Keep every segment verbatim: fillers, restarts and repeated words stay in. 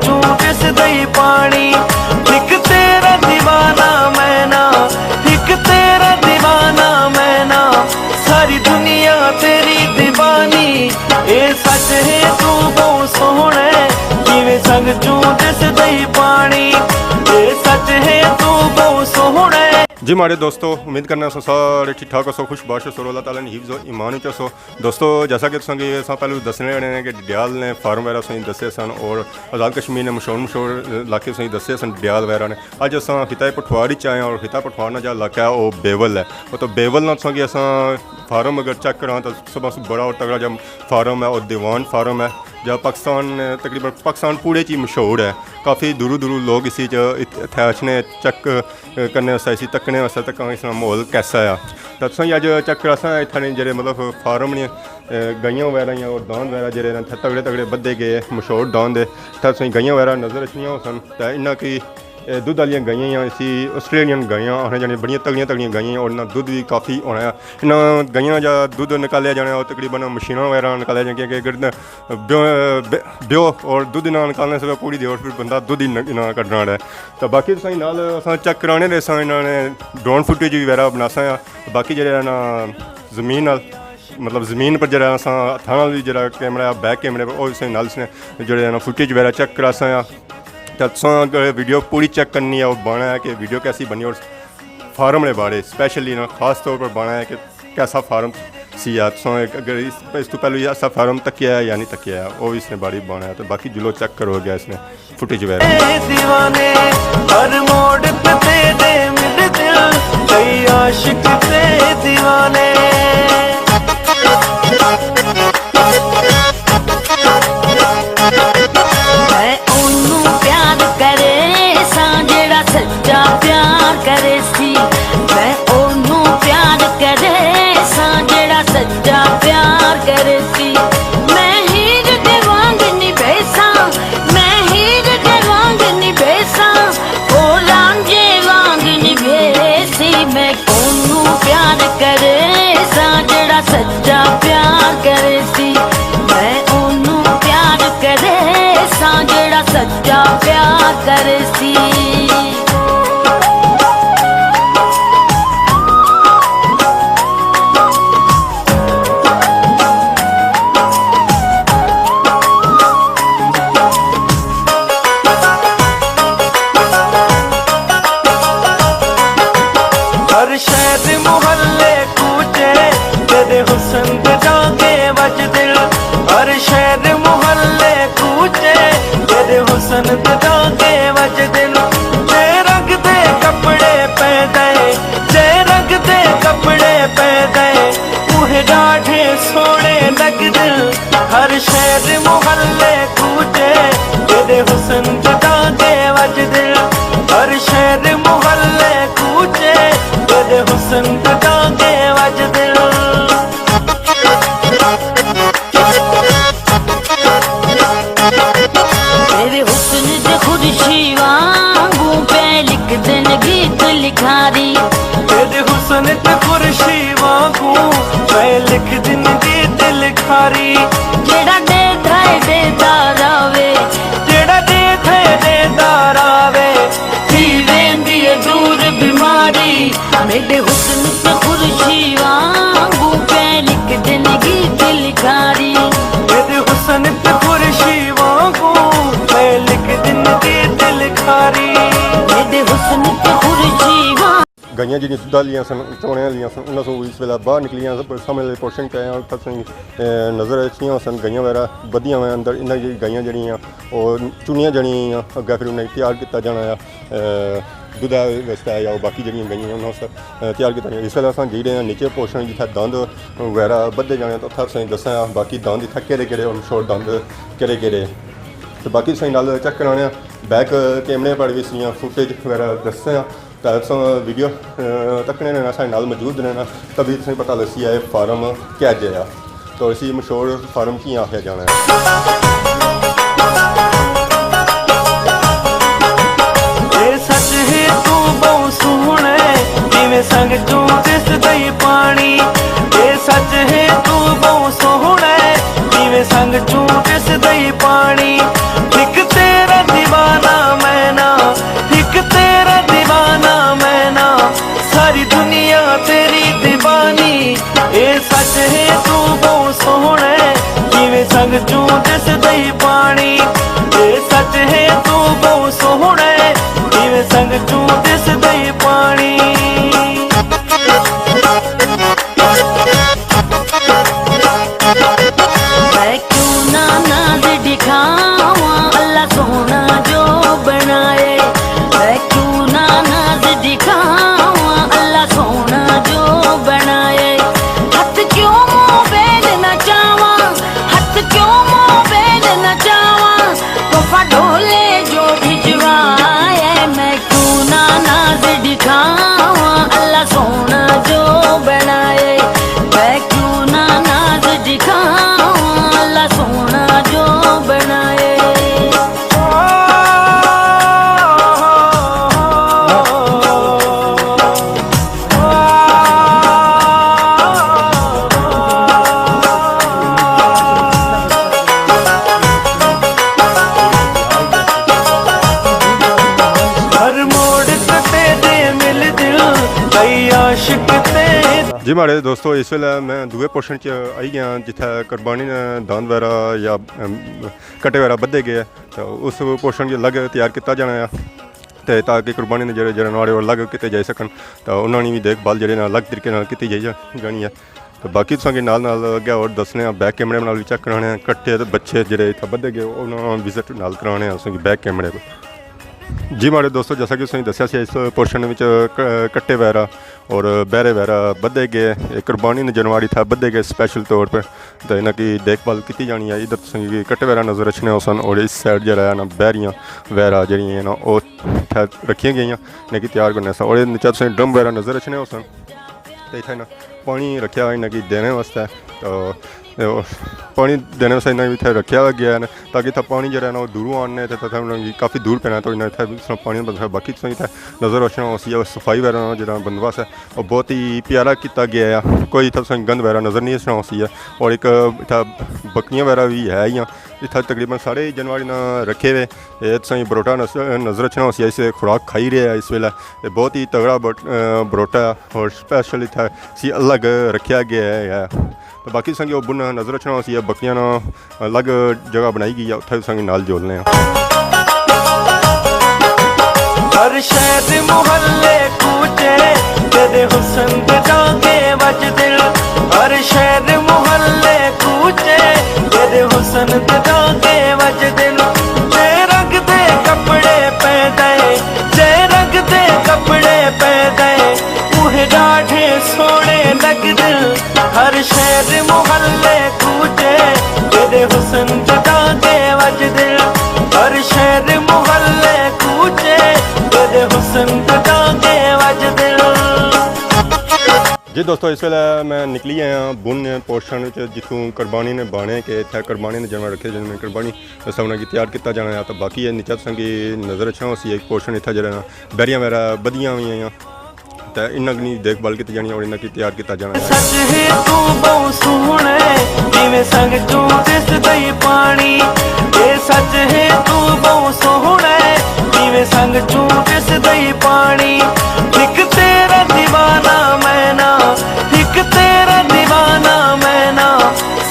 چوں ڈسدئی پانی، ہک تیرا دیوانہ میں نا، ہک تیرا دیوانہ میں نا، ساری دنیا تیری دیوانی۔ اے سچ ہے تو بہوں سوہنا ہے، جیویں سنگ چوں ڈسدئی پانی۔ اے سچ ہے تو بہوں سوہنا ہے۔ جی ماڑے دوستو، امید کرنا سو سارے ٹھیک ٹھاک ہوسو، خوش باش ہوسو، اللہ تعالیٰ نے حفظ و ایمان وچ ہوسو۔ دوستو، جیسا کہ تساں کی اساں پہلو دسنے رہنے ہیں کہ ڈڈیال نے فارم وغیرہ سوئی دسے سن، اور آزاد کشمیر نے مشہور مشہور علاقے سوئی دسے سن ڈڈیال وغیرہ نے۔ اج اساں خطہ پٹھوار وچ آئے ہیں، اور خطہ پٹھوار نا جو علاقہ ہے وہ بیول ہے۔ وہ تو بیول نا تساں کی اساں فارم اگر چیک کراں تو سب سے بڑا اور تگڑا جو فارم ہے وہ دیوان فارم ہے، جو پاکستان، تقریباً پاکستان پورے چ ہی مشہور ہے۔ کافی دوروں دوروں لوگ اسی چ ات-، اتھے اچھنے چیک کرنے واسطے، اسی تکنے واسطے تک اس نا ماحول کیسا ہے۔ تے تساں اج چیک کراساں اتھے نے جڑے مطلب فارم نے، اے، گائیاں وغیرہ یا اور داند وغیرہ جڑے نے اتھے تگڑے تگڑے بدھے گئے، مشہور داند ہے۔ اتھے تساں گائیاں وغیرہ نظر اچھنیاں ہوسن۔ تے انہاں کی، اے، دودھ والیاں گائیاں یا اسی آسٹریلین گائیاں آخنے جانے، بڑیاں تگڑیاں تگڑیاں گائیاں اور انہاں دودھ بھی کافی ہونا ہے۔ انہاں گائیاں جا دودھ نکالیا جانا ہے، وہ تقریباً مشیناں وغیرہ نکالیا جانا، کیونکہ اگر بیو، بیو اور دودھ نہ نکالنے سے پوری دیہاڑ پھر بندہ دودھ ہی نہ، نہ کڈنا ہے۔ تو باقی تساں نال اساں چیک کرانے دے ساں، انہاں نے ڈرون فوٹیج وغیرہ بناساں آ۔ باقی جڑے نا زمین نال، مطلب زمین پر جڑا اساں ہتھاں نال بھی جڑا کیمرہ ہے، بیک کیمرے پر، او اساں نال اس نے جڑے نا فوٹیج وغیرہ چیک کراساں آ۔ تے تساں اگر ویڈیو پوری چیک کرنی ہے، او بانا ہے کہ ویڈیو کیسی بنی اور فارم نے بارے اسپیشلی نا خاص طور پر بانا ہے کہ کیسا فارم سی ہے۔ تساں اگر اس، اس تو پہلے ایسا فارم تکیا ہے یا نہیں تکیا ہے، او اس نے بارے بانا ہے۔ تو باقی جلو چیک کرو گیا اس نے فوٹیج وغیرہ۔ دیوانے، ہر موڑ تے تیرے مل دل، کئی عاشق تے دیوانے۔ میں اونوں پیار کرے ساں جیڑا سچا پیار کرے سی۔ میں اونوں پیار کرے ساں جیڑا سچا پیار کرے سی۔ میں ہیر دے وانگ نبھیساں، میں ہیر دے وانگ نبھیساں، او رانجھے وانگ نبھیسی۔ میں اونوں پیار کرے ساں جیڑا سچا پیار کرے سی۔ میں اونوں پیار کرے ساں جیڑا سچا پیار کرے سی۔ ہر شہر محلے کوچے، تیرے حسن دے ڈانگے وجدن۔ ہر شہر محلے کوچے، تیرے حسن دے ڈانگے وجدن۔ جے رنگ دے کپڑے پہنے، جے رنگ دے کپڑے پہنے، اوہے ڈاڈھے سوہنے لگدن۔ ہر شہر محلے کوچے، تیرے حسن دے ڈانگے وجدن۔ ہر شہر محلے کوچے، تیرے حسن دے ڈانگے وجدن۔ تیرے حسن دے خورشی وانگوں پے لکھدن گیت لکھاری۔ تیرے حسن دے خورشی وانگوں پے لکھدن گیت لکھاری۔ جیڑا ڈیدھا ہے ڈیدا راوے، جیڑا ڈیدھا ہے ڈیدا راوے، تھی ویندی ہے دور بیماری۔ میڈے حسن تے خورشی وانگوں پے لکھدن گیت لکھاری۔ میڈے حسن تے خورشی وانگوں پے لکھدن گیت لکھاری۔ میڈے حسن تے خورشی وانگوں۔ گائیاں جڑیاں دودھ آلیاں سن، چونے آلیاں سن، انہاں سوں اس ویلے باہر نکلیاں، سامنے والے پورشن چ آئے ہیں، اتھاں تساں، اے، نظر اچھیاں سن، گائیاں وغیرہ بدھیاں ہوئیاں اندر، انہاں کی گائیاں جڑیاں او چنیاں جانیاں، اگے پھر انہیں تیار کیتا جانا ہے، اے، دودھ واسطے یا باقی جڑیاں گائیاں انہاں واسطے، اے، تیار کیتا جانا۔ اس ویلے اساں جی رہے ہیں نیچے پورشن جتھے دند وغیرہ بدھے جانے، تو اتھے تساں دساں باقی دند اتھے کہڑے کہڑے اور مشہور دند کہڑے کہڑے۔ تو باقی تساں نال چیک کرانے ہیں، بیک کیمرے پر بھی اس نیاں فوٹیج وغیرہ دستے ہیں۔ تے تساں ویڈیو، اے، تکنے رہنا، ساڑے نال موجود رہنا، تبھی تساں پتہ لسی ہے فارم کیا جایا۔ تو اسی مشہور فارم کیاں آخیا جانا ہے۔ اے سچ ہے تو بہوں سوہنا ہے، جیویں سنگ چوں ڈسدئی پانی۔ اے سچ ہے تو بہوں سوہنا ہے، جیویں سنگ چوں ڈسدئی پانی۔ ہک تیرا جی ماڑے دوستو، اس ویلے میں دوئے پورشن چ آئی گیا، جتھے قربانی نے داند وغیرہ یا، ام، کٹے وغیرہ بدھے گئے، تو اس پورشن کی الگ تیار کیتا جانا ہے۔ تے تاکہ قربانی نے جڑے جڑے ناڑے اور الگ کیتے جائی سکن، تو انہاں نی بھی دیکھ بھال جڑے نا الگ طریقے نال کیتی جائی جا-، جانی ہے۔ تو باقی تساں کے نال نال اگے اور دسنے ہیں، بیک کیمرے نال بھی چیک کرانے ہیں، کٹے تے بچے جڑے اتھا بدھے گئے، انہاں وزٹ نال کرانے ہیں تساں کی بیک کیمرے پہ۔ جی ماڑے دوستو، جیسا کہ تساں دسیا سی، اس پورشن وچ ک-، کٹے وغیرہ اور بہرے وغیرہ بدھے گئے، اے قربانی نے جانور اتھا بدھے گئے اسپیشل طور پہ۔ تے انہاں کی دیکھ بھال کیتی جانی ہے۔ ادھر تساں کی کٹے وغیرہ نظر اچھنے ہوسن، اور اس سائیڈ جڑا ہے نا، بہریاں وغیرہ جڑیاں ہیں نا، او اتھے رکھیاں گئیاں، انہاں کی تیار کرنے سا۔ اور نیچے تساں ڈرم وغیرہ نظر اچھنے ہوسن۔ تے اتھے نا پانی رکھیا انہاں کی دینے واسطے۔ تو، تے او پانی دینے واسطے انہاں کی اتھے رکھیا گیا ہے نا، تاکہ اتھا پانی جڑا ہے نا، او دوروں آننے تے اتھا انہاں کی کافی دور پینا، تو انہاں اتھے بھی پانی بندا ہے۔ باقی تساں اتھے نظر اچھنا ہوسی، او صفائی وغیرہ جڑا بندوبست ہے، او بہت ہی پیارا کیتا گیا ہے۔ کوئی اتھا تساں گند وغیرہ نظر نہیں اچھنا ہوسی ہے۔ اور ایک اتھا بکریاں وغیرہ بھی ہے ہیاں۔ اتھا تقریباً سارے جانور انہاں رکھے ہوئے۔ اے تساں بروٹا نظر، نظر اچھنا ہوسی ہے، اسے خوراک کھائی رہے ہیں اس ویلے۔ اے بہت ہی تگڑا بٹ-، اے، بروٹا ہے اور اسپیشل اتھا سی الگ رکھیا گیا ہے۔ تو باقی تساں کی او بن نظر اچھنا ہوسی ہے، بکریاں نا الگ جگہ بنائی گئی ہے، اتھا تساں کی نال جولنے ہیں۔ ہر شہر محلے کوچے، تیرے حسن دے ڈانگے وجدن۔ ہر شہر محلے کوچے، تیرے حسن دے ڈانگے وجدن۔ جے رنگ دے کپڑے پہنے، جے رنگ دے کپڑے پہنے، اوہ ڈاڈھے سوہنے لگدن۔ ہر شہر محلے کوچے، تیرے حسن دے ڈانگے وجدن۔ ہر شہر محلے کوچے، تیرے حسن دے ڈانگے وجدن۔ جی دوستو، اس ویلے میں نکلی آیا بن پورشن وچ، جتھوں قربانی نے بانے کہ اتھے قربانی نے جانور رکھے جانے، قربانی اس طرح کی تیار کیتا جانا ہے۔ تو باقی یہ نیچے تساں کی نظر اچھنا ہوسی، ایک پورشن اتھا جڑا نا بہریاں وغیرہ بدھیاں ہوئی ہیں، تے انہاں کی دیکھ بھال کیتی جانی اور انہاں کی تیار کیتا جانا ہے۔ سچ ہے تو بہوں سوہنا ہے، جیویں سنگ چوں دسدئی پانی۔ اے سچ ہے تو بہوں سوہنا ہے، جیویں سنگ چوں دسدئی پانی۔ ہک تیرا دیوانہ میں نا، ہک تیرا دیوانہ میں نا،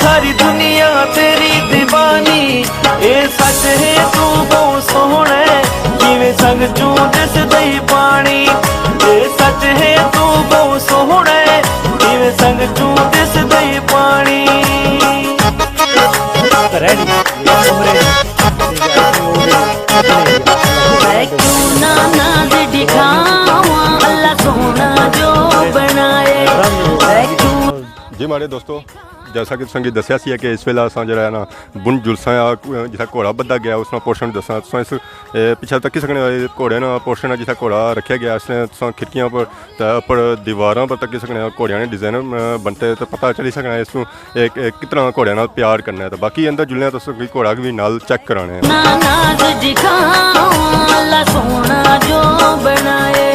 ساری دنیا تیری دیوانی۔ اے سچ ہے تو بہوں سوہنا ہے، جیویں سنگ چوں دسدئی پانی۔ اے سچ ہے تو بہوں سوہنا ہے، جیویں سنگ چوں دسدئی پانی۔ میں کیوں نہ ناز دکھاواں، اللہ سوہنا جو بنائے۔ میں کیوں جی ماڑے دوستو، جیسا کہ تساں کی دسیا سی کہ اس ویلے اساں جڑا ہے نا بن جلساں آ، جتھا گھوڑا بدھا گیا، اس نا پورشن دسنا۔ تساں اس، اے، پچھے تکی سکنے ہو، اے گھوڑے نا پورشن ہے جتھا گھوڑا رکھیا گیا، اس نے تساں کھڑکیاں پر تے اپر دیواراں پر تکی سکنے ہو، گھوڑیاں نے ڈیزائن، اے، بنتے تے پتہ چلی سکنا ہے اس نوں اے، اے کتنا گھوڑیاں نال پیار کرنا ہے۔ تے باقی اندر جلنے آں تساں کی گھوڑا وی نال چیک کرانے ہیں۔ نہ ناز دکھاواں، اللہ سوہنا جو بنائے۔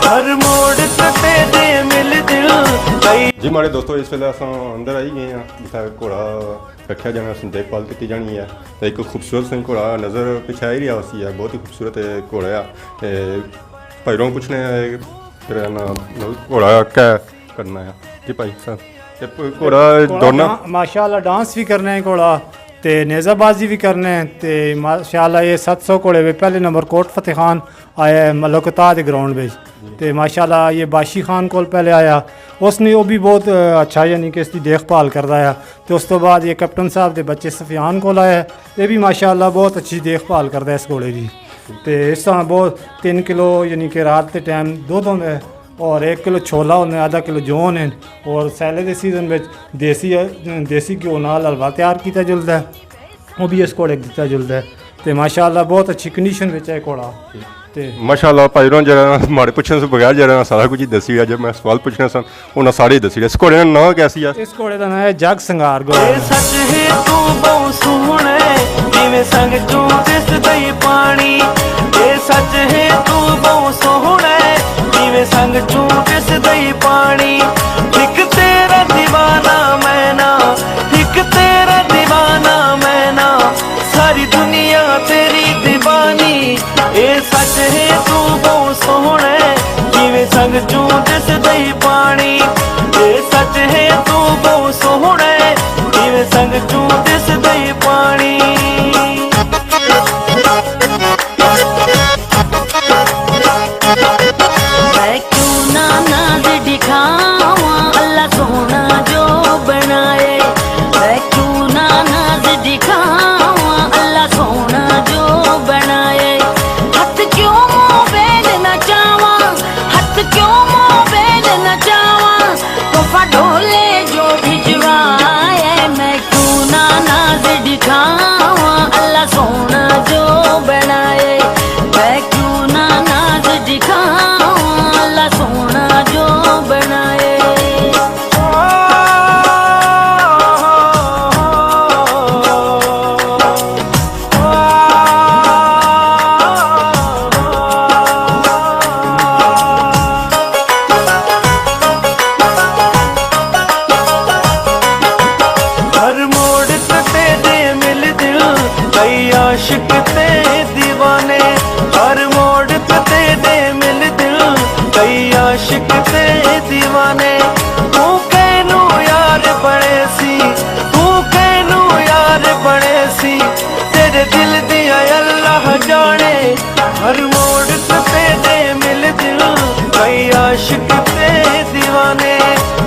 ہر موڑ تے تیرے ملدے ہاں۔ جی ماڑے دوستو، اس ویلے اساں اندر آئی گئے ہاں، جتھا گھوڑا رکھیا جانا، اس نی دیکھ بھال کیتی جانی ہے۔ تے ایک خوبصورت سا گھوڑا نظر پچھے آئی رہیا ہوسی ہے، بہت ہی خوبصورت گھوڑا ہے۔ تے بھائی ہوروں پچھنے ہیں، پھر نا گھوڑا کیا کرنا ہے۔ جی بھائی صاحب، تے گھوڑا گھوڑا دوڑنا؟ ڈان-، ماشاءاللہ ڈانس بھی کرنا ہے گھوڑا، تے نیزہ بازی بھی کرنا ہے، تے ماشاءاللہ یہ ست سو گھوڑے وچ پہلے نمبر کوٹ فتح خان آیا ہے ملوک طاہر دے گراؤنڈ وچ۔ تے ماشاءاللہ یہ باشی خان کول پہلے آیا، اس نے، وہ بھی بہت، آ، اچھا، یعنی کہ اس دی دیکھ بھال کردا ہے۔ تے اس تو بعد یہ کیپٹن صاحب دے بچے سفیان کول آیا ہے، یہ بھی ماشاءاللہ بہت اچھی دیکھ بھال کردا ہے اس گھوڑے دی۔ تے اس طرح بہت تین کلو یعنی کہ رات دے ٹائم دودھ ہوندا ہے، اور ایک کلو چھولا ہوندا ہے، آدھا کلو جون ہے، اور سیلے دے سیزن وچ دیسی، دیسی گھیو نال حلوہ تیار کیتا جلدا ہے۔ وہ بھی اس گھوڑے کو دتا جلدا ہے۔ تے ماشاءاللہ بہت اچھی کنڈیشن وچ ہے گھوڑا۔ تے ماشاءاللہ بھائی ہوروں جڑا ماڑے پچھنے سے بغیر جڑا سارا کچھ ہی دسی گیا۔ جے میں سوال پچھنا سن، انہاں سارے ہی دسی گیا۔ اس گھوڑے دا ناں کیا سی یار؟ اس گھوڑے دا ناں ہے جگ سنگار گھوڑا۔ اے سچ ہے تو بہوں سوہنا ہے، جیویں سنگ چوں دسدئی پانی۔ اے سچ ہے تو بہوں سوہنا ہے، جیویں سچ ہے تو بہوں سوہنا ہے، جیویں سنگ چوں دسدا ای پانی۔ اے سچ ہے تو بہوں سوہنا ہے، جیویں سنگ چوں دسدا ای پانی۔ میں کیوں نہ ناز دکھاواں، اللہ سوہنا جو بنائے۔ میں کیوں نہ ناز دکھاواں، اللہ سوہنا جو بنائے۔ ہتھ کیوں موبائل نچاواں، ہتھ کیوں موبائل نچاواں، تحفہ ڈولے جو بھجوائے۔ میں کیوں نہ ناز دکھاواں، اللہ سوہنا جو بنائے۔ میں کیوں نہ ناز دکھاواں، اللہ سوہنا جو بنائے۔ ہر موڑ تے تیرے مل دل، کئی عاشق تے دیوانے۔ ہر موڑ تے تیرے مل دل، کئی عاشق تے دیوانے۔ تو کینوں یار بنے سی، تو کینوں یار بنے سی، تیرے دل دیاں اللہ جانے۔ ہر موڑ تے تیرے مل دل، کئی عاشق تے دیوانے۔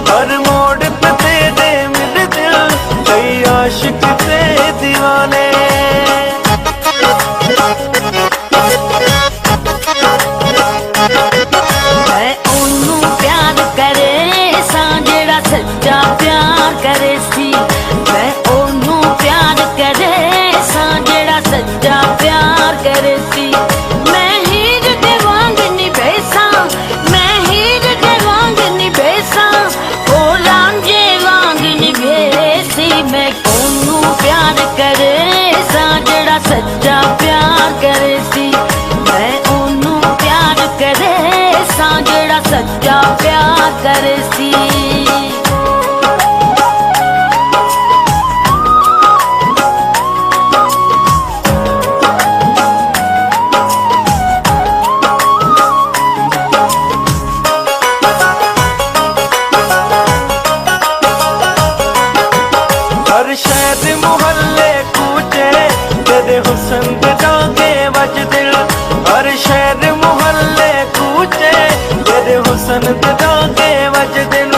ہر موڑ تے تیرے مل دل، کئی عاشق تے دیوانے۔ میں اونوں پیار کریساں جیڑا سچا پیار کریسی۔ میں اونوں پیار کریساں جیڑا سچا پیار کریسی۔ میں ہیر دے وانگ نبھیساں، میں ہیر دے وانگ نبھیساں، او رانجھے وانگ نبھیسی۔ میں اونوں پیار کریساں جیڑا سچا پیار کریسی۔ میں اونوں پیار کریساں جیڑا سچا پیار کریسی۔ ہر شہر محلے کوچے تیرے حسن دے ڈانگے وجدن۔ ہر شہر محلے کوچے تیرے حسن دے ڈانگے وجدن۔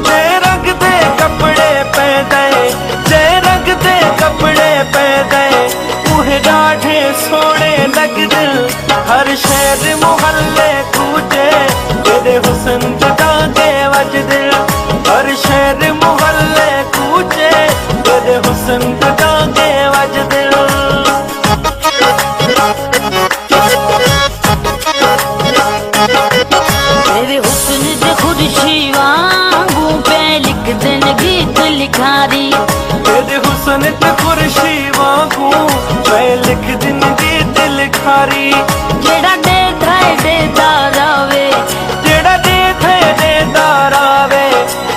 جے رنگ دے کپڑے پیندے، جے رنگ دے کپڑے پیندے، اوہے ڈاڈھے سوہنے لگدن۔ ہر شہر محلے کوچے تیرے حسن دے ڈانگے وجدن۔ ہر شہر محلے کوچے تیرے حسن دے ڈانگے وجدن۔ تیرے حسن دے خورشی وانگوں پئے لکھدن گیت لکھاری۔ تیرے حسن دے خورشی وانگوں پئے لکھدن گیت لکھاری۔ جیڑا ڈیدھا ہے ڈیدھا راوے، جیڑا ڈیدھا ہے ڈیدھا راوے،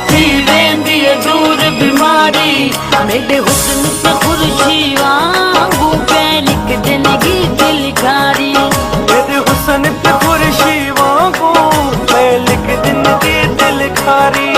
تھی ویندی ہے دور بیماری۔ میڈے حسن تے خورشی وانگوں پئے لکھدن گیت لکھاری۔ میڈے حسن تے خورشی وانگوں پئے لکھدن گیت لکھاری۔